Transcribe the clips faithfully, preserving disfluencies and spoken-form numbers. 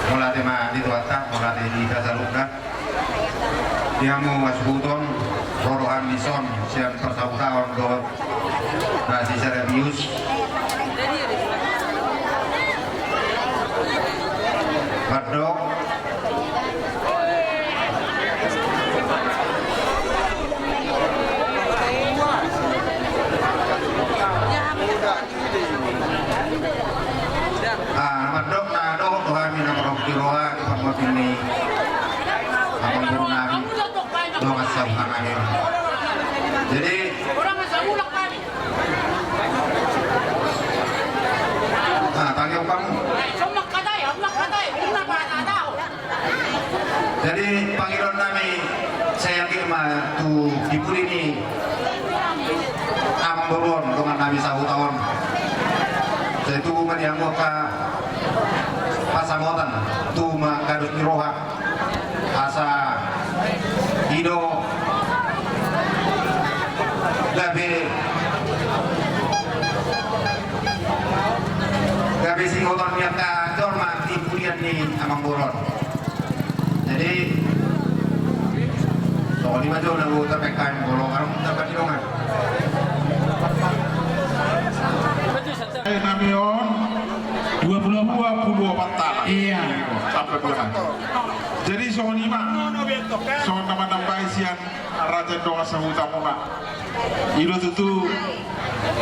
Mauliate ma di Tuhanta, mauliate di hita saluhutna. Di hamu hasuhuton, ro do hami dison sian parsahutaon dohot na sisada bius. Mandok. Ah, mandok na dohot do hami na marhobas ni roha di panggabean ni amangboru nami, dongan sahuta nami. Jadi, ah, tangihon hamu. Jadi, pangidoan nami, sai anggiat ma tu di pudi ni amangboru on, dongan nami sahuta on. Sai tubu ma di hamu angka pansamotan, tubu ma angka dos ni roha. Asa i do gabe, gabe sihoton ni angka jolma di pudian ni amangboru on. Jadi, songon i ma jo na hutarbahen, molo adong na tardongan. Eh, nami on, dua puluh, dua puluh opat taon. Iya. Sampe dua taon. Jadi, songon i ma, songon na manambai sian raja ni dongan sahutamuna. I do tutu,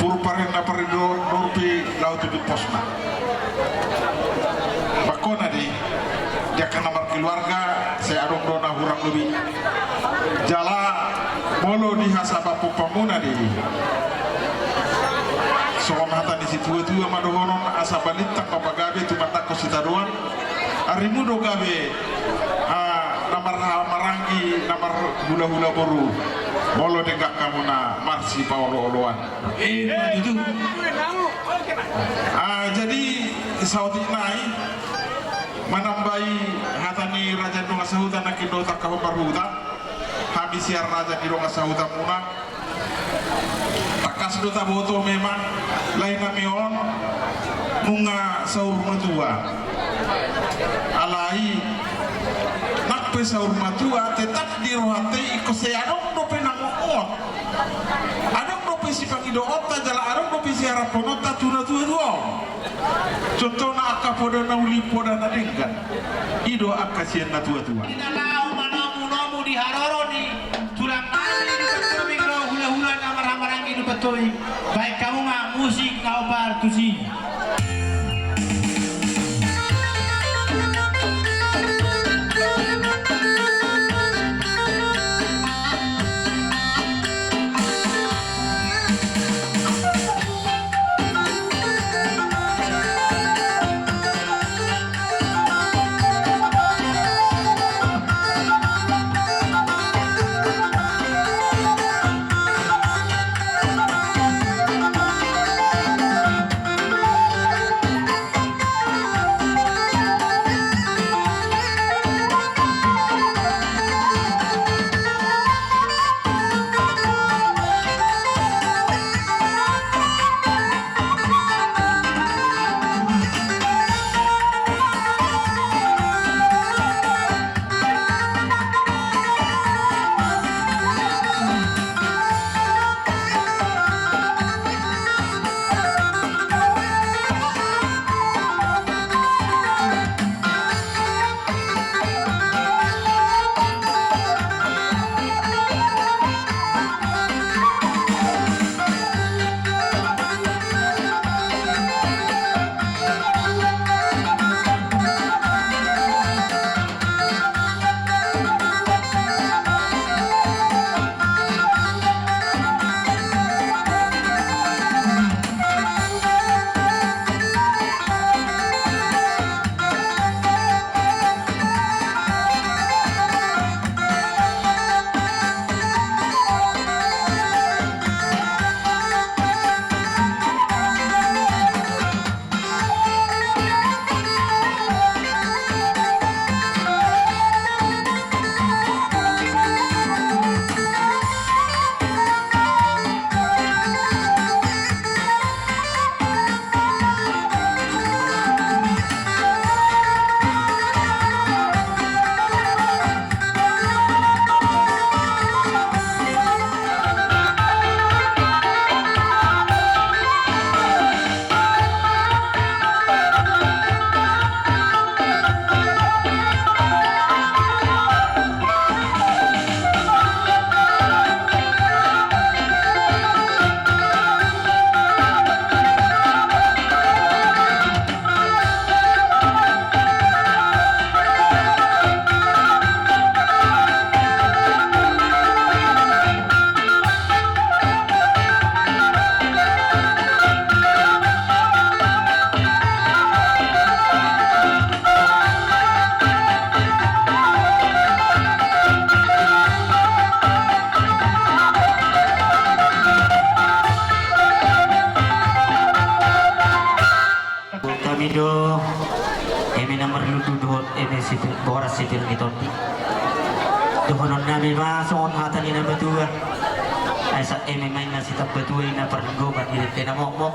pur parenda parenda, nurpi laho tu pos ma. Bangkona di, di angka na markeluarga, sai adong do na hurang lobi. Jala, molo di hasabamuna di, songon hata ni situatua ma dohonon, asa balintang ma pagabe tumandangkon sitadoan. Arimu do gabe, ah, na marhaha maranggi, na marhulahula boru, molo denggan hamu na marsipaolooloan. Eh, betul. Ah, jadi, saotik nai, manambai hata ni raja ni dongan sahuta nangkin dohot angka hombar huta, hami sian raja ni dongan sahutamuna. Tangkas do taboto memang, lae nami on, nunga saur matua. Alai, nang pe saur matua, tetap di rohanta i ingkon sai adong dope na ngoot. Adong dope sipangidoonta, jala adong dope siharapononta tu natuatua on. Contohna angka poda na uli, poda na denggan. I do angka sian natuatua. Hita laho manomunomu di haroro ni tulang nami di Dupattobing, ro hulahula na marhaha maranggi Dupattobing. Baen hamu ma musik na hombar tusi. Eme si Pir-, boras si Pir ni Tondi. Dohonon nami ma songon hata ni na batua. Ai sa eme ma inna si Tambatua inna parlinggoman di dente na mokmok.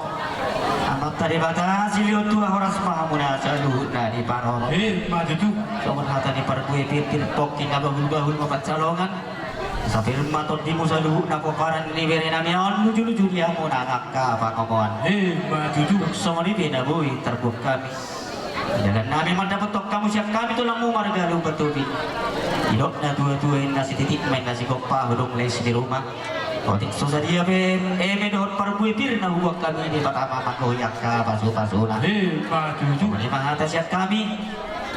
Amanta Debata silehon tua horas ma hamuna saluhutna di parorot. Eh, ma tutu. Songon hata ni parbue Pir, Pir pongki na bahul-bahul ma pansalongan. Sai pir ma tondimu saluhutna pomparan ni bere nami on, luju-luju di hamuna angka pangomoan. Eh, ma tutu. Songon i pe na boi tarbuat hami. Dalan nami mandapothon hamu sian hami tulangmu marga Lumban Tobing. Didok na tua-tua inna sititik ma inna sigompa, hudong les di ruma. Otik so sadia pe eme dohot parbue pir na hubuat hami di patama manggohi angka pasu-pasuna. Eh, ma tutu. Songon i ma hata sian hami.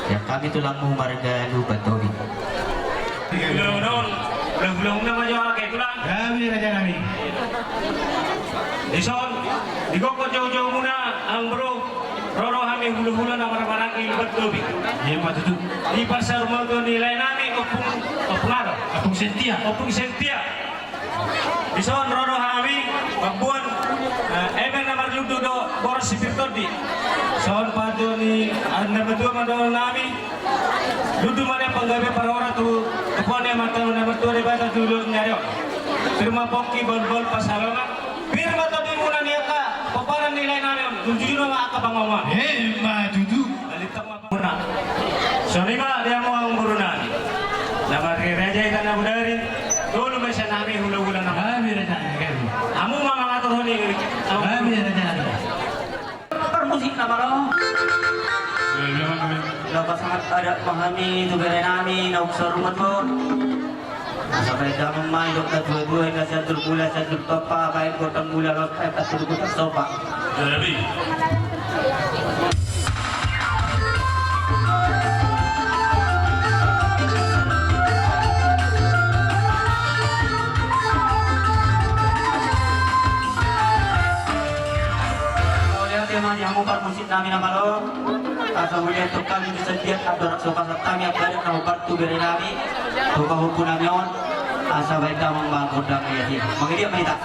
Sian hami tulangmu marga Lumban Tobing. Ulaon, ulaon na ma jo angka tulang. Hami raja nami. Dison, di gokhon jou-joumuna amang boru, ro do hami hula-hula na marhaha-maranggi Lumban Tobing. Iya, ma tutu. Di parsaurmatuaon ni lae nami Ompung, Ompung aha do? Ompung Sentia. Ompung Sentia. Dison ro do hami mamboan, eh, ebeng na marlundu dohot boras si Pir Tondi. Songon patuduhon ni, eh, na matua ma dohonon nami. Lundu ma nian panggabean parhorasan tu, tu Amanta na martua Debata tu joloan ni ari on. Pir ma pongki, bahul-bahul pansalongan. Pir ma tondimuna ni angka pomparan ni lae nami on. Jujur ma angka pangomoan. Eh, ma tutu. Balintang ma muna. Songon i ma di hamu amang boru nami. Na marhirehon hita na bodari. Tolu ma sian hami hula-hula na. Hami raja nami. Hamu ma mangaturhon i. Hami raja nami. Parmusik na malo. Iya, iya, iya. Laho pasahat adat ma hami tu bere nami na hula-hula on. Asa baen damang ma i, didok na tua-tua, inna sian Turmula, sian Turtompa, baen gondang mula, laos baen paturu gondang somba. Jadi. Mauliate ma di hamu parmusik nami na malo. Asa mauliate ma hami di setiap andorang so pasahat hami angka adat na hombar tu bere nami, tu pahompu nami on. Asa baen damang ma gondang i. Mangiliat ma hita.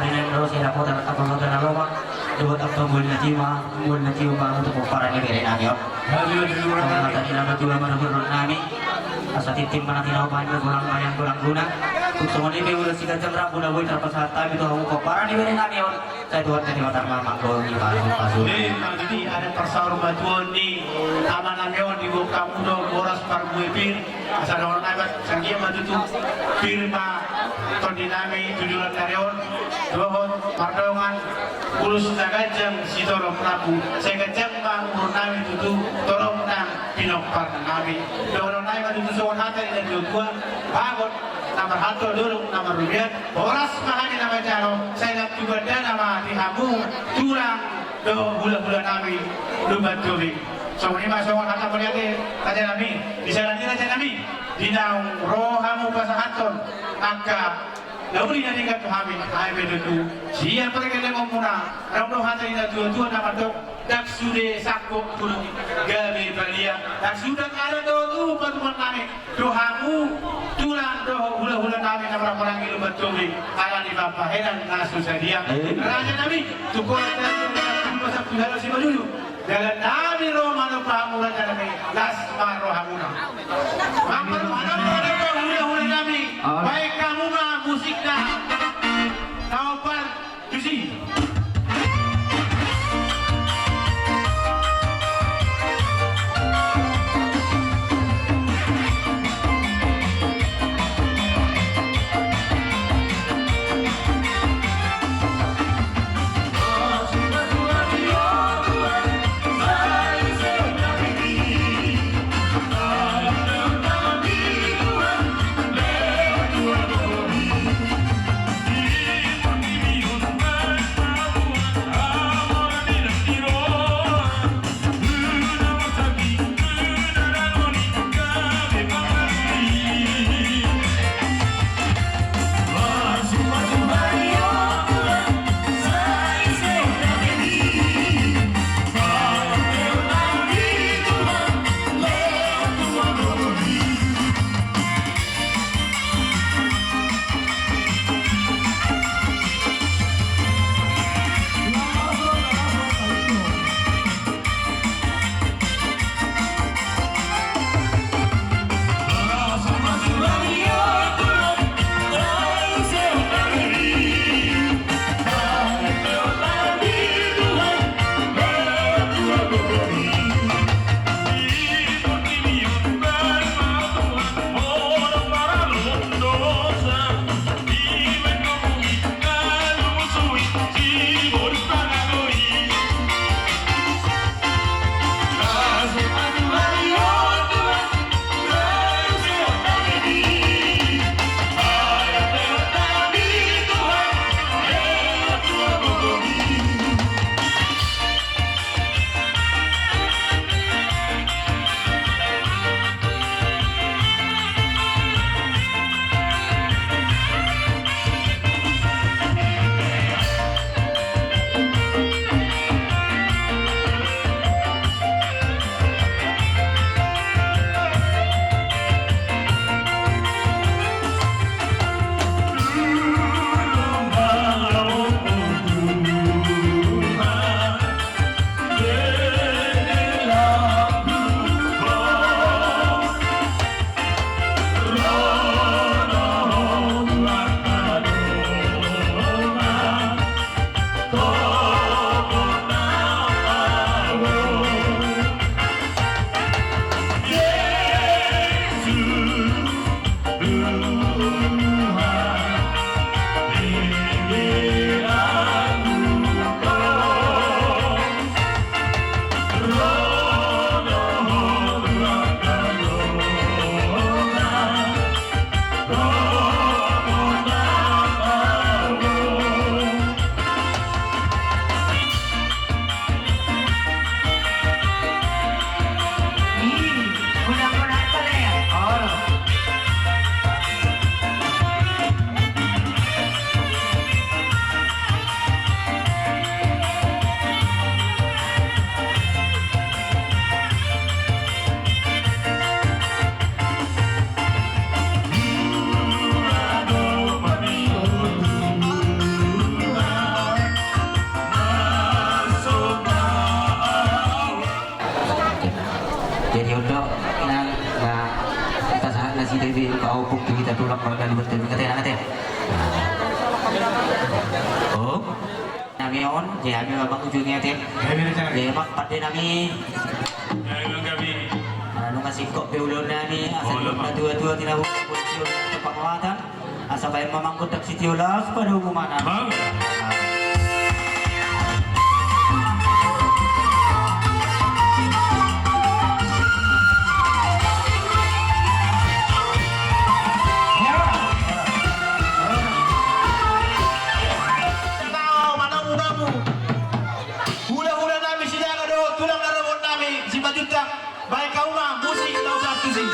Ari na ro sai dapotan angka panggabean na lomak, dohot angka mual na tiur ma, mual na tiur ma untuk pomparan ni bere nami on. Mata ni na matua ma dohot nami, asa tintin ma na tinahu, bahen ma golang, bahen golang guna. Tung songon i pe ulos siganjang rambu na boi tarpasahat hami tu hamu pomparan ni bere nami on. Sai Tuhan na Debata ma manggohi pasu-pasu. Jadi adat parsaur matua ni ama nami on di bongka mudo boras parbue pir. Asa dohonon nami, sanggia ma tutu pir ma tondi nami tu joloan ni ari on, dohot mardongan ulos na ganjang sitorop rambu, sai ganjang ma umur nami tutu torop nang pinompar nami. Dohonon nami ma tutu songon hata ni na tua-tua, bagot na marhalto, dolok na marrobean, horas ma hami na manjalo, sai lam tu gandana ma di hamu tulang dohot hula-hula nami Lumban Tobing. Songon i ma songon hata mauliate, raja nami, di sada ni raja nami, di naung ro hamu pasahathon angka na uli na denggan tu hami, hami pe tutu sian pargellengonmuna, naung dok hata ni na tua-tua na mandok, ndang sude sangkop tu gabe balia, ndang sude adat dohot uhum patumon nami, tu hamu tulang dohot hula-hula nami na marhaha-maranggi Lumban Tobing, ala ni pambahenan na so sadia. Eh. Raja nami, tu kola tadi, tu masa tu dalan Simalungun, dalan nami ro manopot hamu raja nami, las ma rohamuna. Mambahen hamu ma dohot hula-hula nami. Ah. Bahen hamu ma musikna. Taopan. Tusi. Bertemu kata enak kata. Oh. Nami on, jadi nami memang ujungnya teh. Jadi mak pande nami. Jadi mak kami. Anu ngasih kok beulon nami, asal tua-tua tidak buat penguatan. Asa baen mamangkut dak sitio las pada hukuman. Bang. Manamu-namu. Hula-hula nami Sinaga dohot tulang na rohot nami Simanjuntak. Baen hamu ma musik na usaha tusi.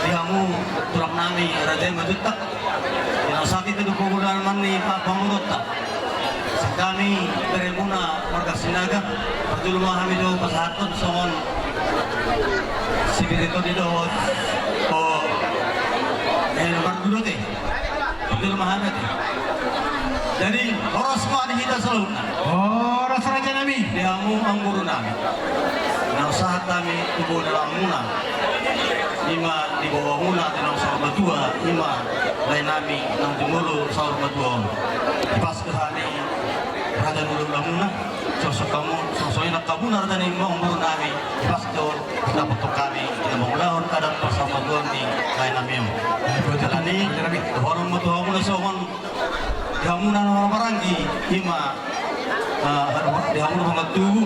Di hamu tulang nami Raja Simanjuntak. Di na sahat i tu pogul na manang pangulutta. Sian hami beremuna marga Sinaga, parjolo ma hami do pasahathon songon sibiriton i dohot, o, eh, mardudote. Parjolo ma hami ate. Jadi, horas ma di hita saluhutna. Horas raja nami. Di hamu amangboru nami. Na sahat hami tu bona lamuna. Ima di bohamuna ate naung saur matua, ima lae nami naung jumolo saur matua on. Pas tu hami Raja ni ulaonmuna, songon i nang hamuna raja ni amangboru nami, pasti dapot hami, ia mangulahon adat parsambatuon ni lae nami on. Jala ni, dohonon ma tu hamuna songon, di hamuna na marhahamaranggi, ima, eh, di hamuna marhatubu,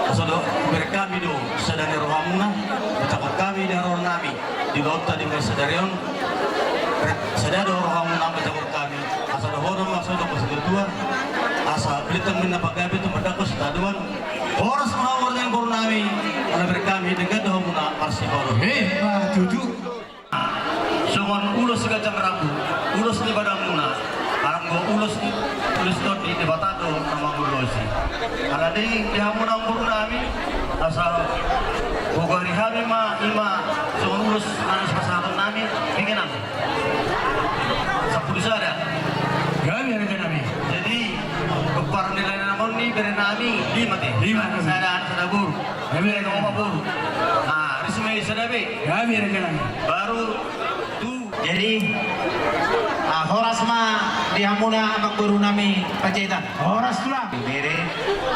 asa do, hubereng hami do, sada ni rohamuna, manjangkon hami di haroro nami, di ulaonta di sadari on, sada do rohamuna manjangkon hami, asa dohonon ma songon na pasituatua, asa balintang ma na pagabe tu mandangkon sitadoan, horas ma hamu raja ni amangboru nami, ala bereng hami denggan do hamuna marsipaoloan. Eh, ma tutu. Songon ulos ni ganjang rambu, ulos ni badanmuna, anggo ulos ni, ulos tondi Debata do na mangulosi. Alani i di hamuna amangboru nami, asa hugari hami ma, ima, songon ulos na sipasahaton nami, pingenan. Sampulu sada. Gabe raja nami. Jadi, gompar ni lae nami on ni bere nami, lima te. Lima nami. Sada anak sada boru. Gabe raja nami. Lima boru. Nah, risma i sada be. Gabe raja nami. Baru tu. Jadi, ah, horas ma di hamuna amangboru nami Panjaitan. Horas tulang. Bere,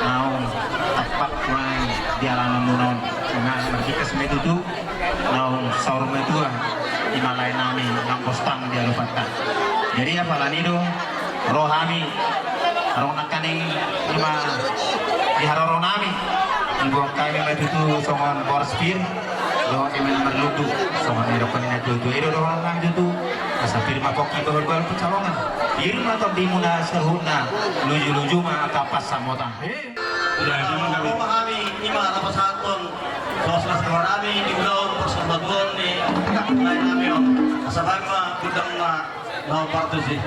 naung tampak tulang di alaman muna on. Nah, marhikas ma i tutu. Naung saur matua, ima lae nami, nang bostang di alupanta. Jadi, apala ni do, ro hami, adong nangkaning, ima, di haroro nami, diboan hami ma tutu songon boras pir, dohot ima na marlundu, songon nidok ni natuatua i do dohonon nami tutu, asa pir ma pongki bahulbahul pansalongan, pir ma tondimuna saluhutna, lujuluju ma angka pansamotan. Jadi, ima hami, ima na pasahathon, songon las dohononnami, di ulaon parsambatuon ni lae nami on. Asa hami ma, godang ma, na partusi.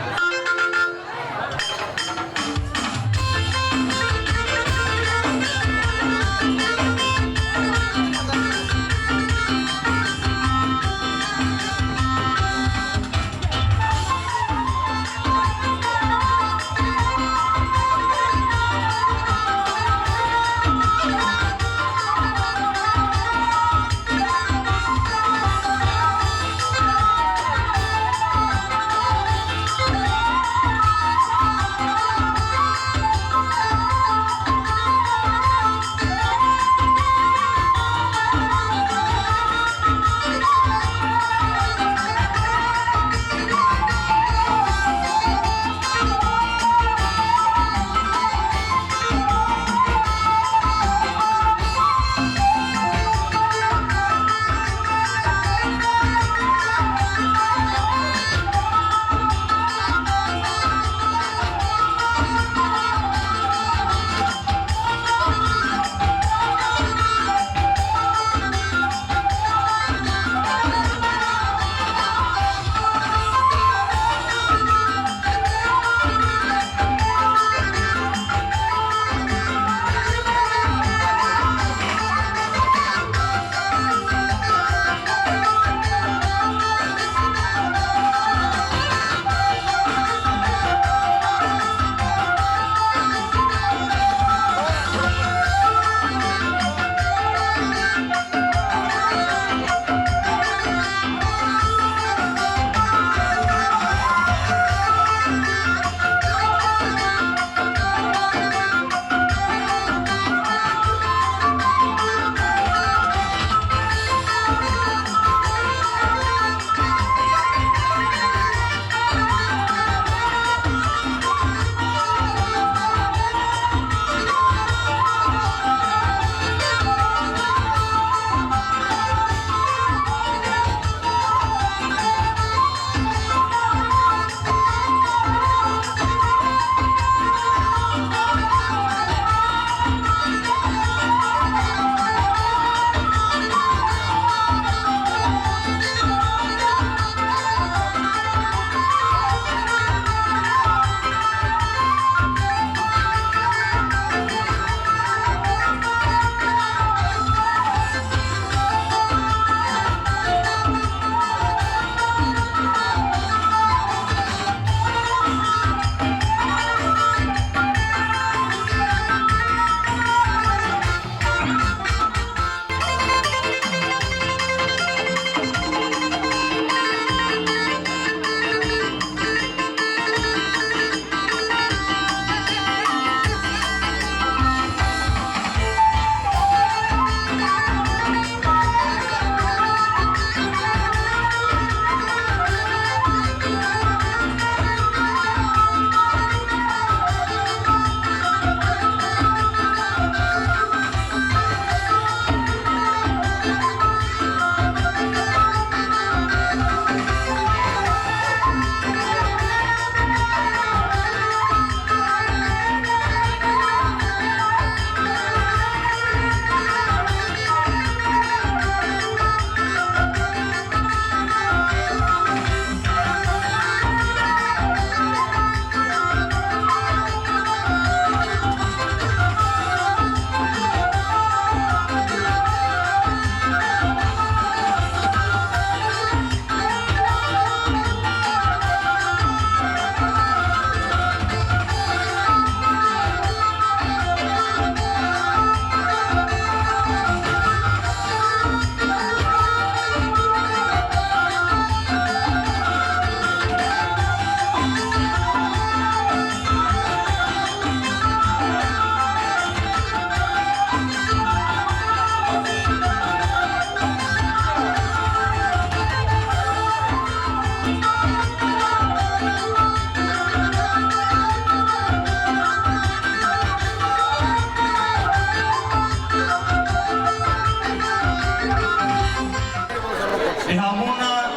Di hamuna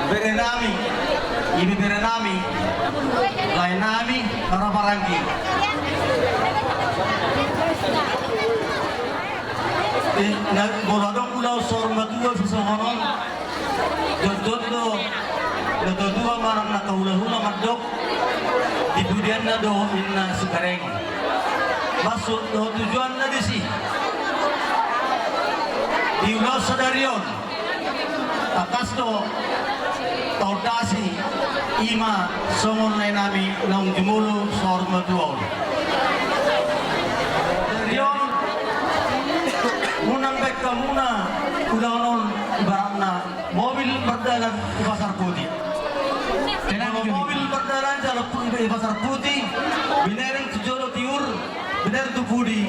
berenami, ibeberenami, laenami, na marhahamaranggi. Eh, na, molo adong ulaon saur matua sisongon on, jotjot do natuatua manang na hahulahula mandok, di pudianna do inna sikarengon. Maksud dohot tujuanna disi, di ulaon sadari on, tangkas do taondasi, ima songon laenami naung jumolo saur matua on. Sadari on, unang baen hamuna ulaon on ibaratna mobil mardalan di Pasar Putih. Molo mobil mardalan jala pu-, di Pasar Putih, binereng tu jolo tiur, binereng tu pudi,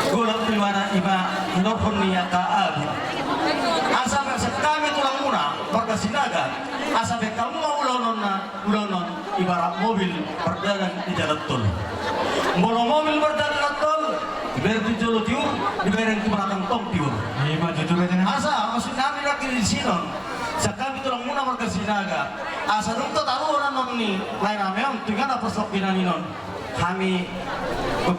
golap tu ibana, ima hinorhon ni angka abu. Asa sian hami tulang muna marga Sinaga, asa baen hamu ma ulaon on, ulaon on ibarat mobil mardalan di jalan tol. Molo mobil mardalan di jalan tol, dibereng tu jolo tiur, dibereng tu belakang tong tiur. Ima jujur aja, nah. Asa maksudnami nangkin di sinon, sian hami tulang muna marga Sinaga, asa dung tataruhon annon ni laenami on tu inganan parsongkinan i on, hami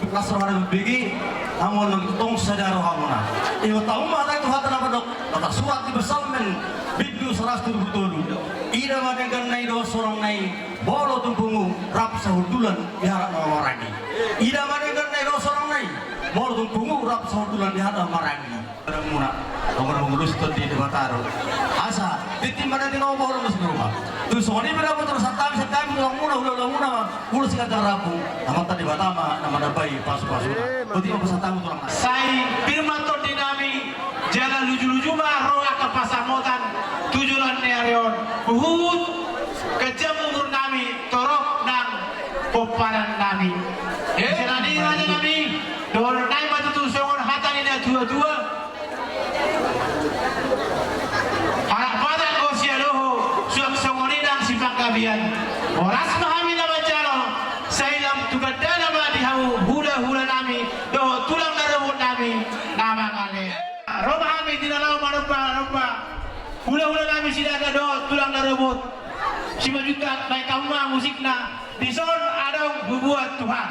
las roha na mambege, hamu annon tong sada rohamuna. Ingot hamu ma hata i tu hata na mandok, na tarsurat di Psalmen bindu saratus tolu pulu tolu: Ida ma dengganna i dohot sorangna i, molo tung pungu rap sahundulan di halak na marhahamaranggi. Ida ma dengganna i dohot sorangna i, molo tung pungu rap sahundulan di halak na marhahamaranggi. Muna, muna mangulus tondi Debata do. Asa tintin ma na tinopa, holong do sian Tuhan. Tung songon i pe na botul sian hami, sian hami tulang muna, hulahula muna, ulos sian hata rambu, Amanta Debata ma na mandambai pasupasuna. Boti ma sian hami tulang. Sai pir ma tondinami, jala lujuluju ma ro angka pansamotan tu joloan ni ari on, huhut ganjang umurnami, torop nang pomparangnami. Eh, sian i rajanami, dohononnami ma tutu songon hata ni natuatua: Halak Batak do sialoho, suang songon i nang sipanggabean. Horas ma hami na manjalo, sai lam tu gandana ma di hamu hulahulanami dohot tulang na robotnami na mangalean. Ro ma hami di na laho manomba, manomba hulahulanami Sinaga dohot tulang na robot. Simanjuntak, baen hamu ma musikna, Dison Adong Bubuan Tuhan.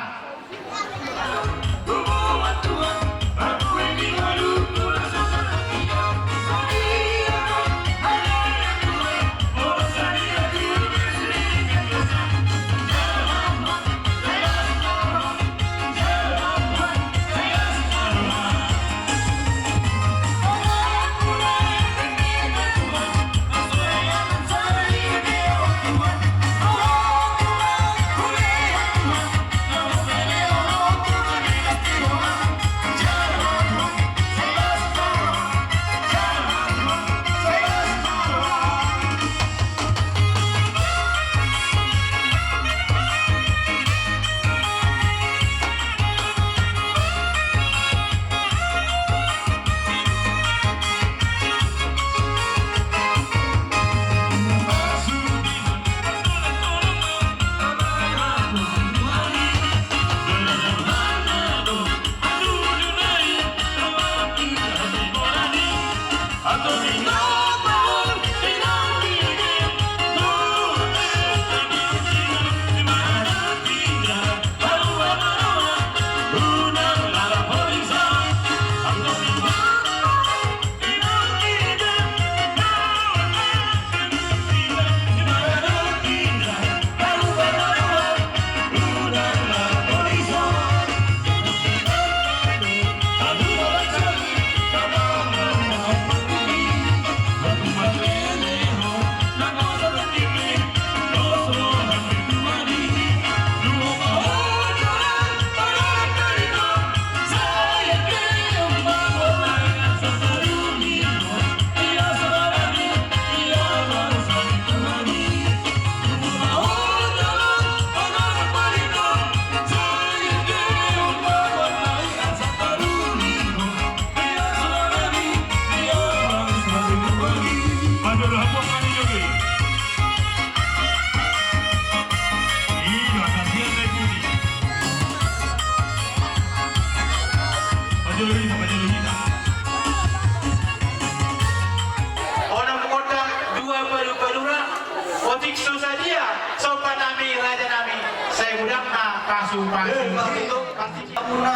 Pasu, pasu. Eh, pasu, pasu. Hamuna,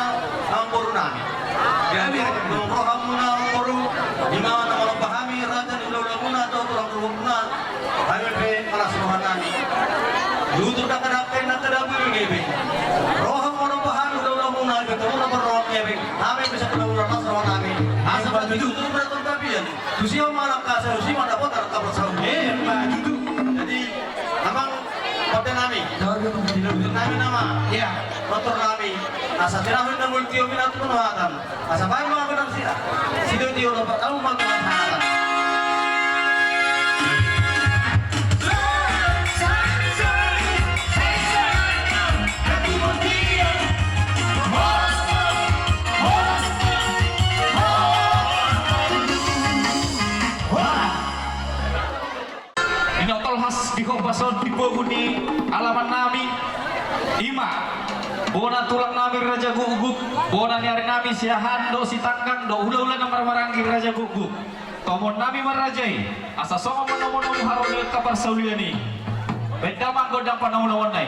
amang boru nami. Jadi, nunga ro hamuna, amang boru, di ma na mangompa hami, raja ni hulahula muna, dohot tulang rorobot na, hami pe las roha nami. Di utur dangka-dangka, nangkin dabu i be. Ro hamu mangompa hami, hulahula muna, i pe tong na parrohak i be. Hami pe sai hulahula, las roha nami. Asa batu di utur, beratur tapian. Tusi ma langkasa, tusi ma dapotan, kabar sahu. Eh, batu. Jadi, amang Poda nami. Tilobian nami nama. Iya. Motor nami. Asa tirahu na multio mina tu penuhatan. Asa baen ma benang sida. Sida tio dapat tahu ma tu hatan. Ina tolhas di hopas on di pogu ni alaman nami, ima bona tulang nami Raja Gukguk, bona ni ari nami Siahaan dohot Sitanggang dohot hulahula na marhahamaranggi Raja Gukguk. Tomon nami ma raja i, asa songon manomu-nomu haroan ni angka parsaulian i. Baen damang gondang panomu-nomuan i.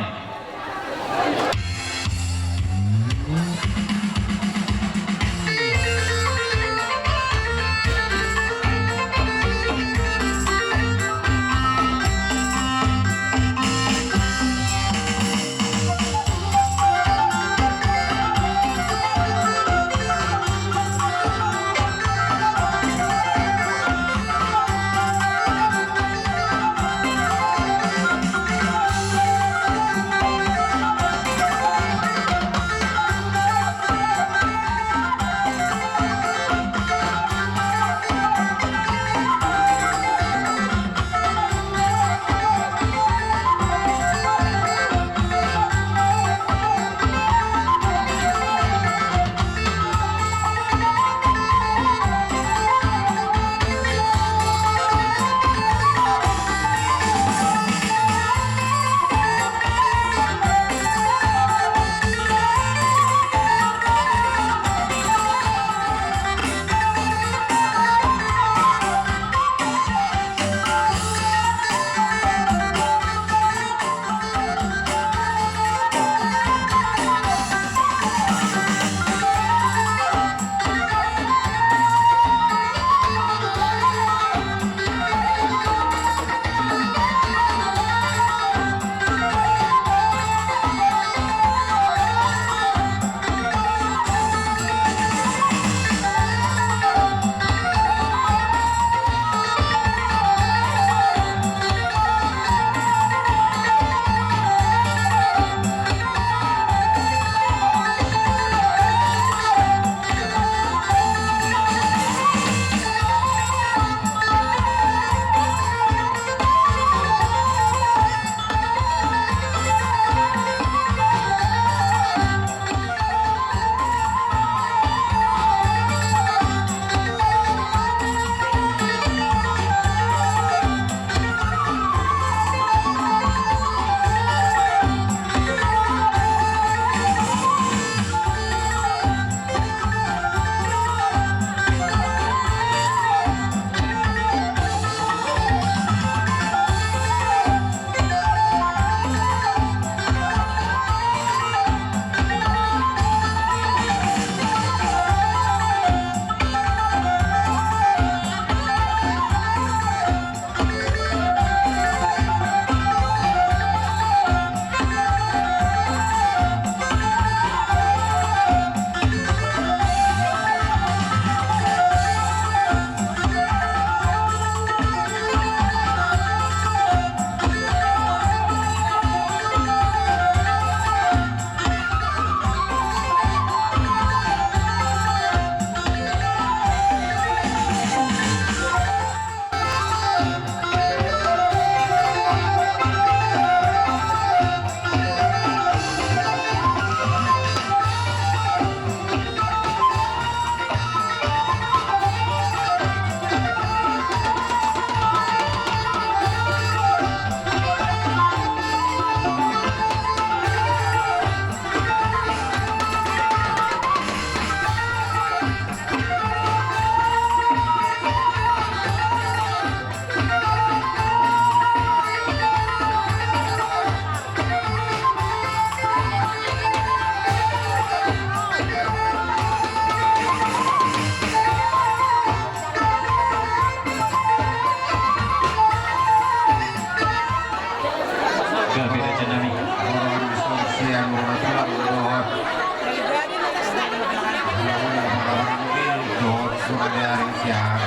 Ada ari sian.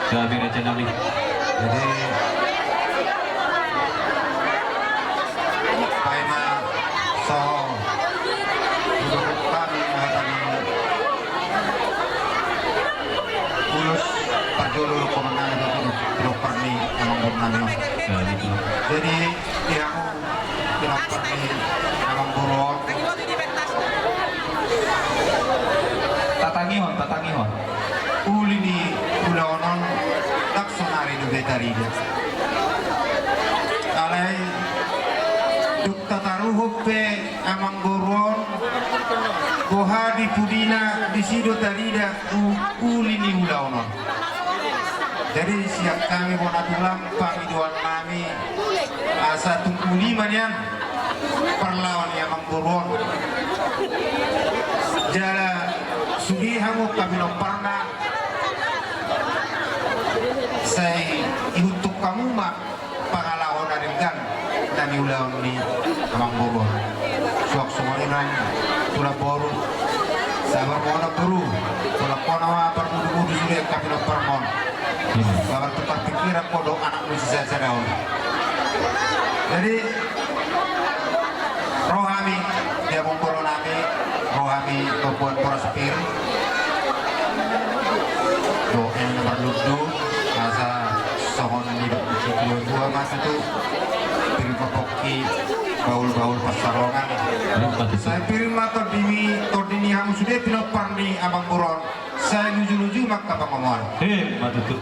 Gabe na channel ni. Jadi, paima so hudok hami hata ni ulos parjolo, komandan, ulos, ulos parni amang boru nami on. Jadi, di hamu, di amang boru on. Tatangihon, tatangihon. Uli ni ulaon on, ndang sonari dope tarida. Alai, dung tataruhon pe amang boru on, boha di pudina, disi do tarida u-, uli ni ulaon on. Jadi, sian hami bona tulang, pangidoan nami, asa tung uli ma nian parlao ni amang boru on. Jala sude hamu angka pinomparna, sai ihuthon hamu ma pangalaho na denggan na niulaon ni amang boru on. Suang songon i ma, tulang boru, sabar ma ho, tulang boru. Tolong hona ma parmudu-mudu sude angka pinomparmon. Sabar tu parpikiran ho dohot anakmu sisada-sada on. Jadi, ro hami, di amang boru nami, ro hami mambuat boras pir. Dohot na marlundu, asa songon nidok ni situa-tua ma tutu, pir ma pongki, bahul-bahul pansalongan. Sai pir ma tondi ni, tondi ni hamu sude pinompar ni amang boru on. Sai luju-luju ma angka pangomoan. Emma tutu.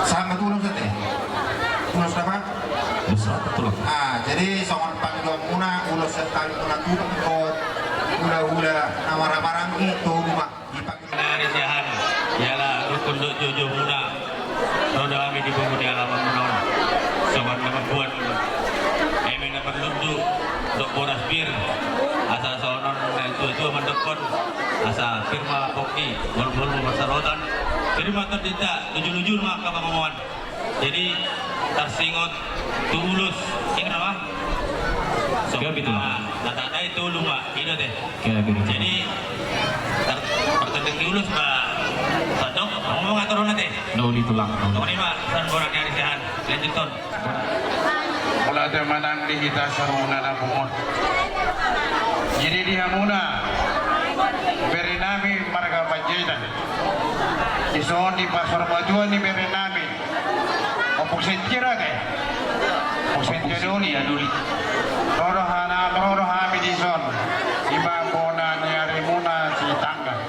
Sahat ma tu ulos ate. Ulos apa? Ulos apa tulang? Ah, jadi songon pangidoanmuna, ulos sahat tu hamuna tulang dohot hulahula na marhahamaranggi, tolu ma. Di pangidoan ni siahaan, jala rukun dohot joujou muna. Ro do hami di pungu ni alaman muna on. Songon na mamboan eme na marlundu dohot boras pir. Asa songon na tua-tua mandokkon, asa pir ma pongki, bahul-bahul ma pansalongan. Pir ma tondinta, luju-luju ma angka pangomoan. Jadi, tarsingot tu ulos, ingot ma. Songon na tanda i, tolu ma, i do ate. Jadi, tar-, partanding ni ulos ma, sadok, ngomong atur on ate. Noli tulang. Noli ma, san borat ni ari siahaan. Lanjuthon. Mauliate ma nang di hita saluhutna na pungu on. Jadi di hamuna, bere nami marga Panjaitan. Dison di pasar matua ni bere nami. Ompung Sentia do ate. Ompung Sentia Doli. Doli. Ro do hana-, ro do hami dison. Ima bona ni arimuna Sitanggang.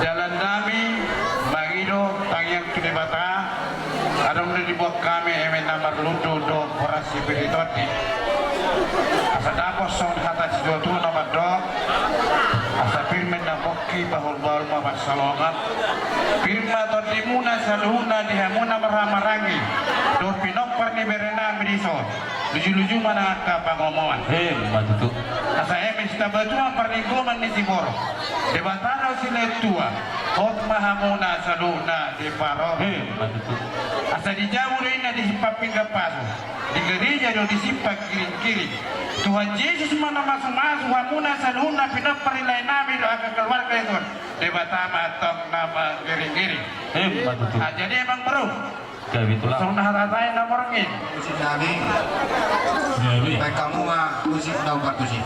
Dalan nami mangido tangiang tu Debata, adong do diboan hami eme na marlundu dohot boras sipir i tondi. Asa dapot songon hata situa-tua na mandok, asa pir ma na pongki, bahul-bahul ma pansalongan. Pir ma tondimuna saluhutna di hamuna marhahamaranggi dohot pinompar ni bere nami dison. Luju-luju ma nang angka pangomoan. Emma tutu. Asa eme sitambatua parlinggoman ni siborok, Debata do silehon tua, hot ma hamuna saluhutna diparorot. Emma tutu. Asa di jabu do inna disipat pinggan pasu, di gereja do disipat giring-giring. Tuhan Jesus ma na masu-masu hamuna saluhutna pinompar ni lae nami dohot angka keluarga dison. Debata ma antong na mangiring-iring. Emma tutu. Ah, jadi amang boru. Gabe tulang. Songon na hata-hata i na borngin. Musik nami. Gabe. Baen hamu ma musik na umbar tusi.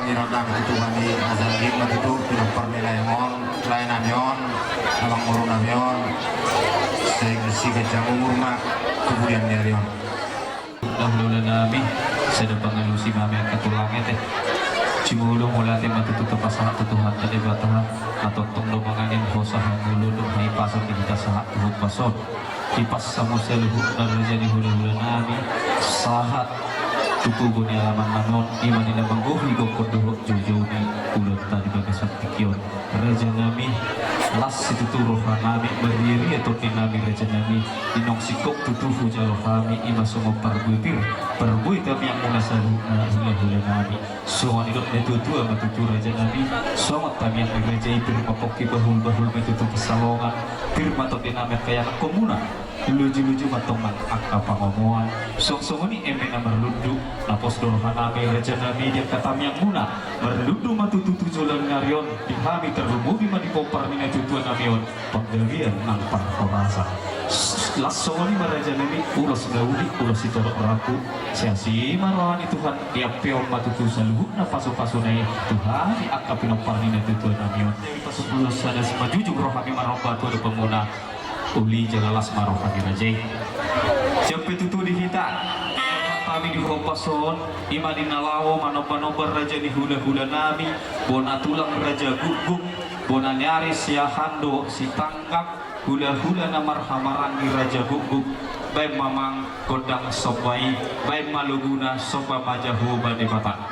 Nirondang tu Tuhan i, asa gim ma tutu pinompar ni lae on, lae nami on, amangboru nami on, sai siganjang umur ma tu pudian ni ari on. Hulahula nami, sada pangalusi ma hami angka tulang, ate. Jumolo mauliate ma tutu tapasahat tu Tuhanta Debata, na tongtong do manganhon hosa, hangoluan dohot hahipason di hita sahat tu hopas on. Hipas hamu saluhutna raja ni hulahula nami, sahat tu tugu ni alaman nami on, i ma di na manggohi gokhon dohot joujou ni ulaonta di bagasan tingki on. Raja nami, las situtu roha nami, marriaria tondi nami raja nami, di naung singkop tutu hujalo hami, i ma songon parbue pir, parbue tamiang muna saluhutna hulahula nami. Songon nidok ni natuatua ma tutu raja nami, songon tamiang ni raja i pir ma pongki, bahulbahul ma tutu pansalongan, pir ma tondi nami angka ianakhon muna, lujuluju ma tongtong angka pangomoan. Suang songon i eme na marlundu, na pos do roha nami raja nami di angka tamiang muna, marlundu ma tutu tu joloan ni ari on, di hami tarlumobi ma di pompar ni natuatua nami on, panggabean nang parhorasan. Las songon i ma raja nami, ulos na uli, ulos sitorop rambu. Sai asi ma roha ni Tuhan, diampehon ma tutu saluhutna pasupasuna i tu hami angka pinompar ni natuatua nami on. Ulos sada simanjujung roha ni maromba tu adopan muna. Uli jala las ma roha ni raja i. Jampe tutu di hita, hami di hopas on, i ma di na laho manombanomba raja ni hulahula nami, bona tulang raja Gukguk, bona ni ari Siahaan dohot Sitanggang, hulahula na marhahamaranggi raja Gukguk, baen ma amang gondang somba i, baen ma loguna, somba ma Jahowa Debata.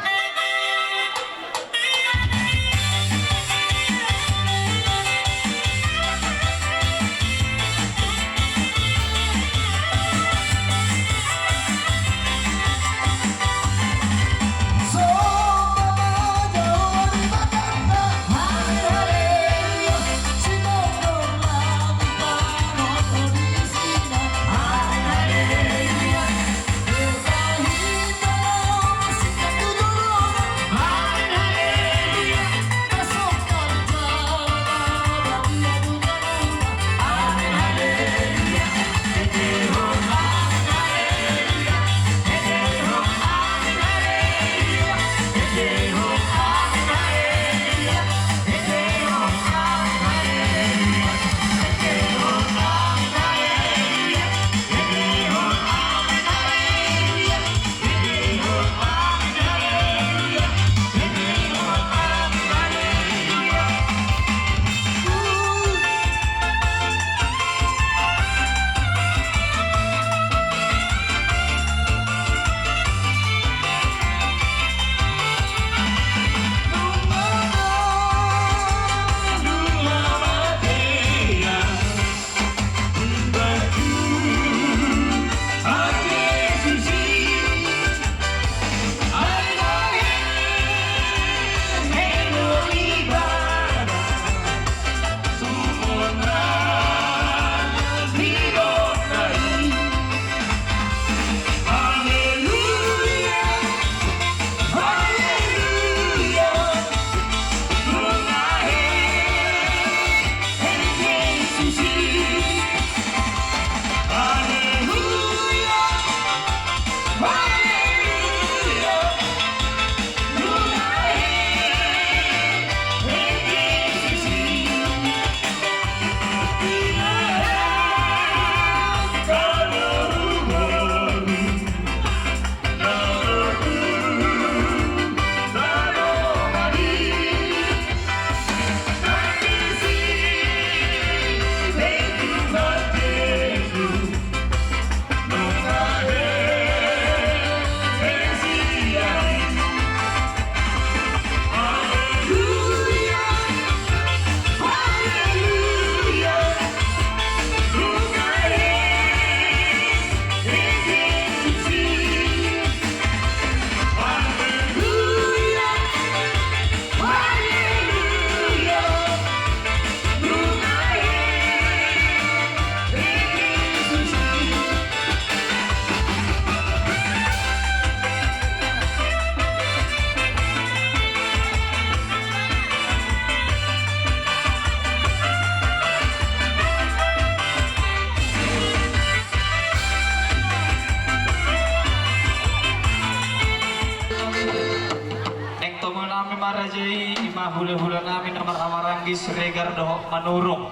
Hulahula nami na marhahamaranggi Siregar dohot Manurung.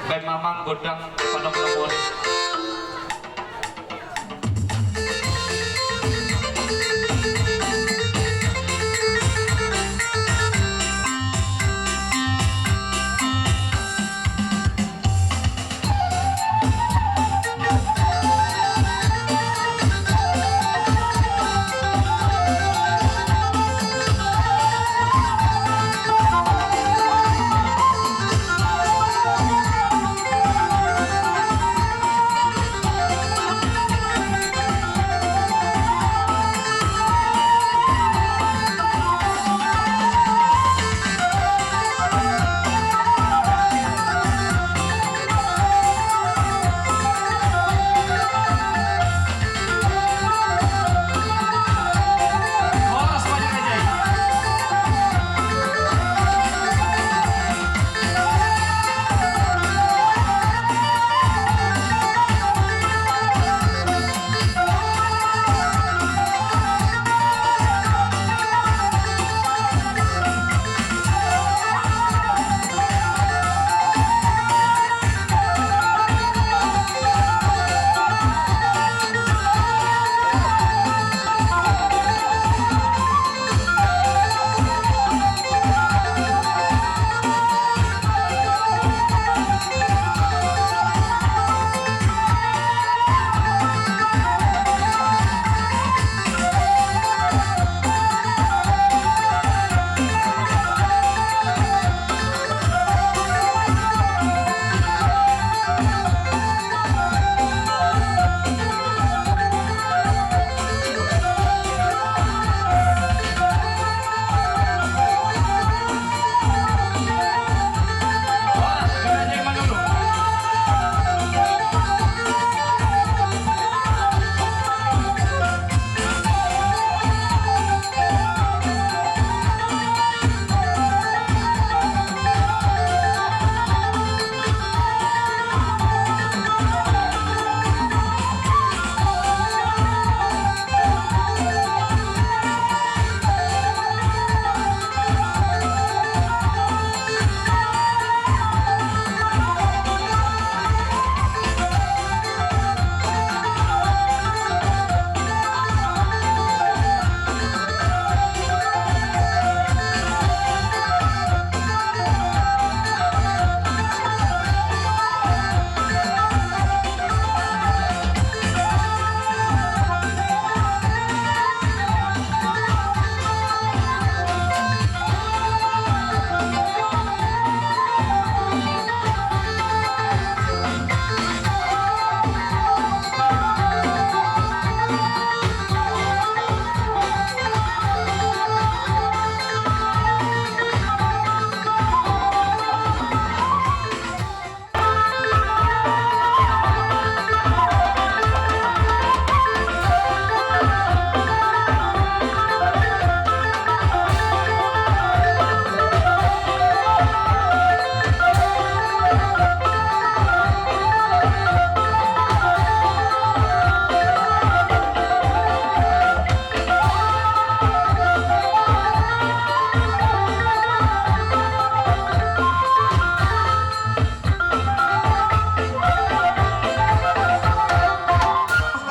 Baen ma amang gondang panongtongmon i.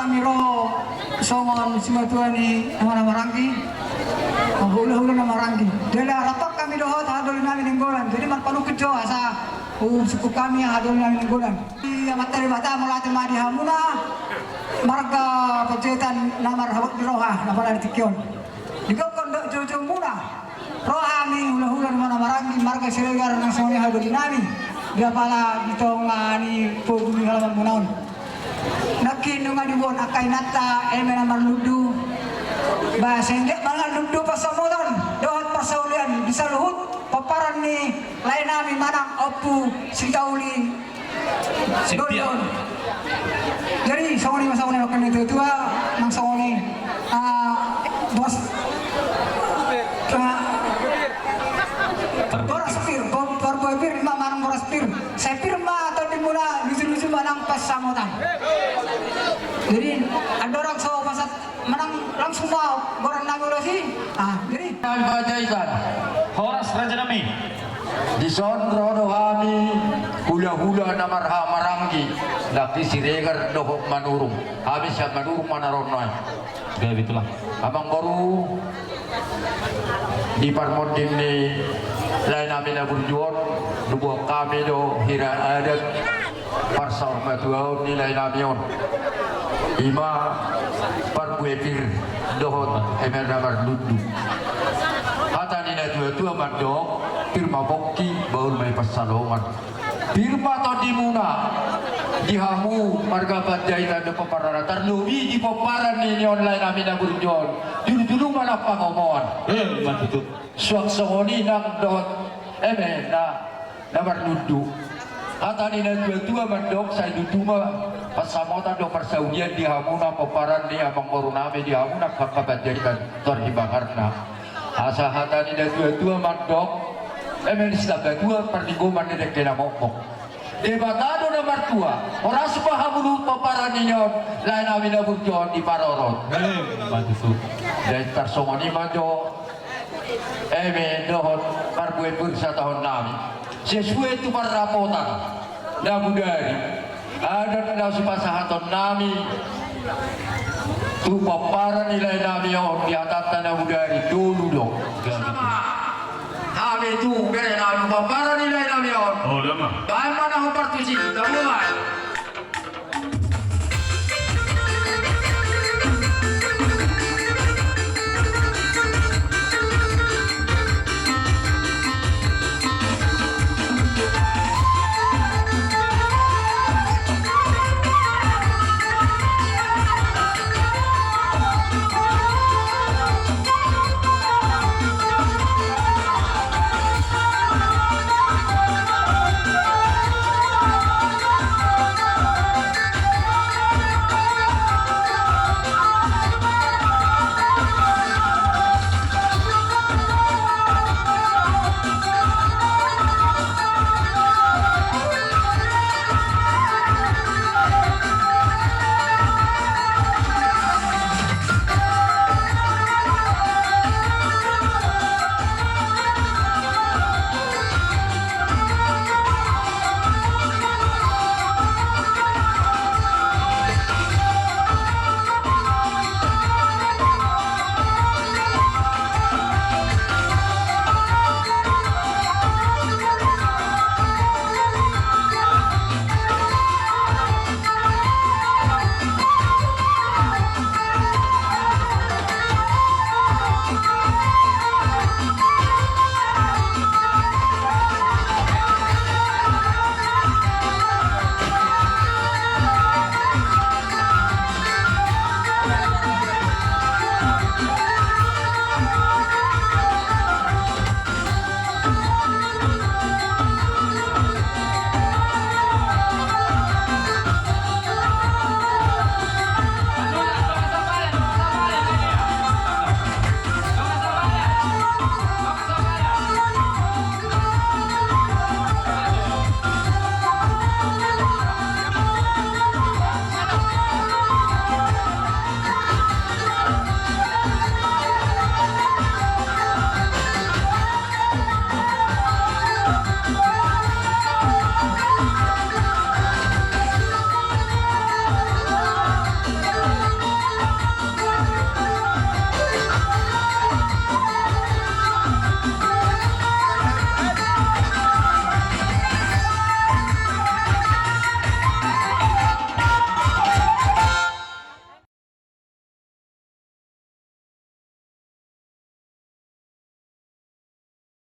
Hami ro songon simatua ni na marhahamaranggi, hulahula na marhahamaranggi. Jala rap hami dohot haha doli nami Nainggolan. Jadi marpanungkun jo asa husungkun hami haha doli nami Nainggolan. Di Amanta Debata mauliate ma di hamuna marga Panjaitan na marhabot ni roha na pola di tingki on. Digokhon dohot joujoumuna. Ro hami hulahula na marhahamaranggi marga Siregar nang songon i haha doli nami di apala di tonga ni pogu ni halamanmuna on. Nangkin nunga diboan angka inanta eme na marlundu. Ba sai anggiat ma na marlundu pansamotan dohot parsaulian di saluhut pomparan ni lae nami manang Ompu Sitauli. Setia. Dondon. Jadi songon i ma songon i nidok ni natuatua nang songon i, ah, bos. Ah, boras pir, bo-, parbue pir ma manang boras pir. Sai pir ma tondimuna, luju-luju manang pansamotan. Jadi andorang so pasahat manang langsung ma goran nami ulos i. Ah, jadi. Panjaitan. Horas raja nami. Dison ro do hami hulahula na marhahamaranggi, nangkin Siregar dohot Manurung. Hami sian Manurung ma na ro nuaeng. Gabe tulang. Amangboru, di parmonding ni lae nami na burju on, diboan hami do hira adat parsaurmatuaon ni lae nami on. Ima parbue pir dohot eme na marlundu. Hata ni natuatua mandok, pir ma pongki, bahul ma i pansalongan. Pir ma tondimuna di hamu marga Panjaitan dohot pomparanna, tarlobi di pomparan ni on lae nami na burju on. Julu-julu ma na pangomoan. Eh, ima tutu. Suang songon i nang dohot eme na na marlundu. Hata ni natuatua mandok, sai tutu ma pansamotan dohot parsaulian di hamu na pomparan ni amangboru nami, di hamu na angka Panjaitan Tor Himbangarna. Asa hata ni natuatua mandok, eme ni sitambatua, parlinggoman ni dengke na mokmok. Debata do na martua. Horas ma hamu di pomparan ni on lae nami na burju on, diparorot. Eh, ima tutu. Jadi tarsongon i ma jo eme dohot parbue pir sataon nami. Sesuai tu parrapotan na mudari, adat na sipasahaton nami tu pomparan ni lae nami on, di hatanta na mudari tolu do. Hami tu bere nami pomparan ni lae nami on. Oh, dama. Baen ma na hombar tusi, tolu ma.